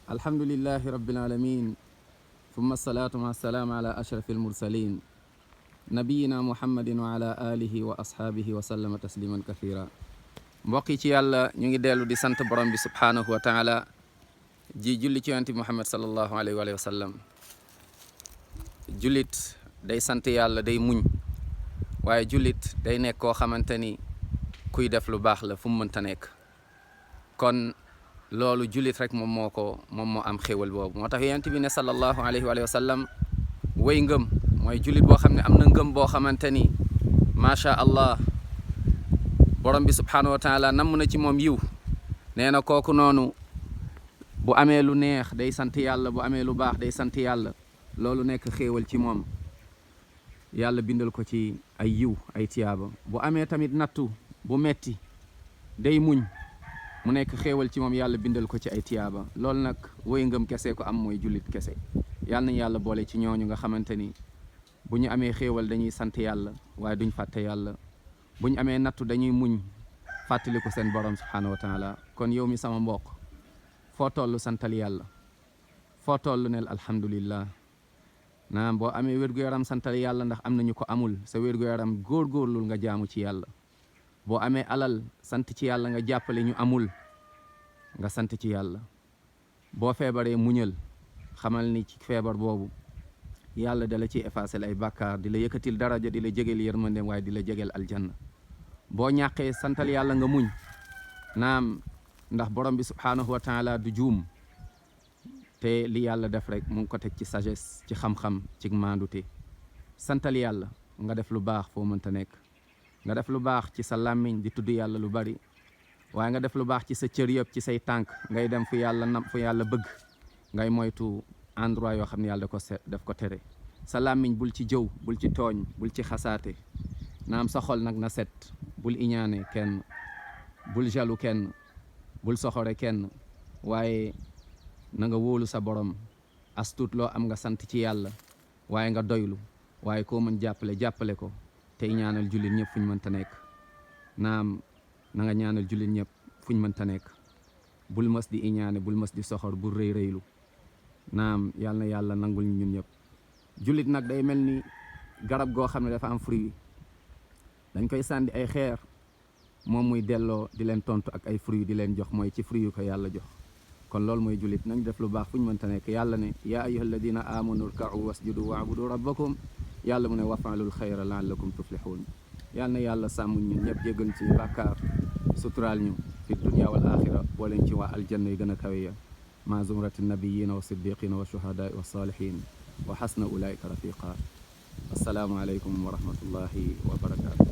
alhamdulillahi rabbil alamin thumma assalatu ma assalamu ala ashrafil mursalin nabiyina muhammadin wa ala alihi wa ashaabihi wa sallama tasliman kathira mbokk yi ci yàlla ñu ngi dellu di sant borom bi subhaanahu wa taala ji julli ci yonent muhammad sallallahu alayhi wa sallam jullit day sant yàlla day muñ waaye jullit day nekk koo xamante ni kuy def lu baax la fu mu mënta nekk kon loolu jullit rek moom moo am xéewal boobu moo tax yonent bi ne sallallahu alayhi wa sallam way ngëm mooy jullit boo xam ne am na ngëm boo xamante ni macha allah borom bi subhaanahu wa taala namm na ci moom yiw nee na kooku noonu bu amee lu neex day sant yàlla bu amee lu baax day sant yàlla loolu nekk xéewal ci moom yàlla bindal ko ci ay yiw ay tiyaaba bu amee tamit nattu bu metti day muñ mu nekk xéewal ci moom yàlla bindal ko ci ay tiyaaba loolu nag woy ngëm kese ko am mooy jullit kese yàlla nañu yàlla boole ci ñooñu nga xamante ni bu ñu amee xéewal dañuy sant yàlla waaye duñ fàtte yàlla bu ñu amee nattu dañuy muñ fàttaliku seen borom subhaanahu wa taala kon yow mi sama mbokk foo toll santal yàlla foo toll neel alhamdulillah naam boo amee wér-gu-yaram santal yàlla ndax am nañu ko amul sa wér-gu-yaram góorgóorlul nga jaamu ci yàlla boo amee alal sant ci yàlla nga jàppale ñu amul nga sant ci yàlla boo feebaree muñal xamal ni ci feebar boobu yàlla dala ci effacer ay bàkkaar di la yëkkatil daraja di la jegeel yërmande waaye di la jegeel aljanna boo ñàqee santal yàlla nga muñ naam ndax borom bi subhaanahu wa taala du juum te li yàlla def rek mu ngi ko teg ci sagesse ci xam-xam ci maandute santal yàlla nga def lu baax foo mënta nekk nga def lu baax ci sa làmmiñ di tudd yàlla lu bari waaye nga def lu baax ci sa cër yëpp ci say tànk ngay dem fu yàlla bëgg ngay moytu endroit yoo xam ne yàlla def ko tere sa làmmiñ bul ci jëw bul ci tooñ bul ci xasaate naam sa xol nag na set bul iñaane kenn bul jalu kenn bul soxore kenn waaye na nga wóolu sa borom astuut loo am nga sant ci yàlla waaye nga doylu waaye koo mën jàppale ko tey ñaanal jullit ñëpp fu ñu mënta nekk naam na nga ñaanal jullit ñëpp fu ñu mënta nekk bul mës di iñaane bul mës di soxor bul rëylu naam yàlla na yàlla nangul ñu ñun ñëpp jullit nag day mel ni garab goo xam ne dafa am fruit dañ koy sànni ay xeer moom muy delloo di leen tontu ak ay fruit di leen jox mooy ci fruit yu ko yàlla jox kon loolu mooy jullit nañ def lu baax fu ñu mënta nekk yàlla ne yaa ayyuha alladina amanu rka'u wasjudu wa'budu rabbakum yàlla mu ne wafaalul xayra la'allakum tuflihun yàlla na yàlla sàmm ñun ñëpp jéggal ci bàkkaar suturaal ñu fi dunya wal axira boo leen ci waa aljanna yi gën a kawe ya ma zumrati nabiyina wa siddiqina wa shuhadaai wa salihin wa xasna ulaika rafiqa assalaamu aleykum wa rahmatullahi wa barakatu